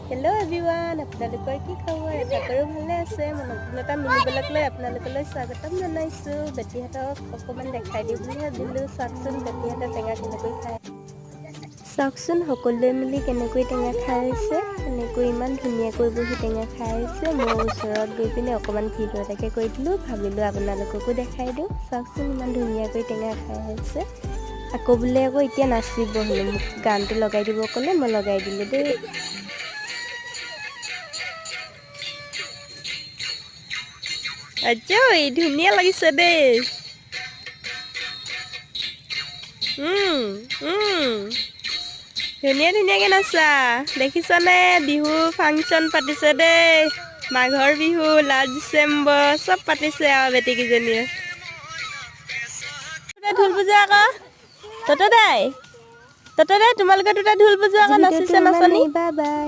Hello' everyone, আপোনালোকৰ কি খবৰ? আশা কৰোঁ ভালে আছে। মই নতুন এটা মিনি ব্লগ লৈ আপোনালোকলৈ স্বাগতম জনাইছোঁ। বেটীহঁতক অকণমান দেখাই দিওঁ বুলি ভাবিলোঁ। চাওকচোন, বেটীহঁতে টেঙা কেনেকৈ খায়। চাওকচোন, সকলোৱে মিলি কেনেকৈ টেঙা খাই আছে। এনেকৈ ইমান ধুনীয়াকৈ বহি টেঙা খাই আছে। মই ওচৰত গৈ পিনে অকণমান ভিডিঅ' এটাকে কৰি দিলোঁ। ভাবিলোঁ আপোনালোককো দেখাই দিওঁ। চাওকচোন, ইমান ধুনীয়াকৈ টেঙা খাই আছে। আকৌ বোলে আকৌ এতিয়া নাচিব হেনো। মোক গানটো লগাই দিব ক'লে, মই লগাই দিলোঁ দেই। আজৈ, ধুনীয়া লাগিছে দেই। ধুনীয়া ধুনীয়াকৈ নাচা দেখিছানে? বিহু ফাংচন পাতিছে দেই। মাঘৰ বিহু, লাষ্ট ডিচেম্বৰ চব পাতিছে আৰু বেটীকেইজনীয়ে। ঢোল বজোৱা আকৌ ততে দাই, ততে দাই, তোমালোকে দুটা ঢোল বজোৱা আকৌ। নাচিছে নাচনী। Bye bye.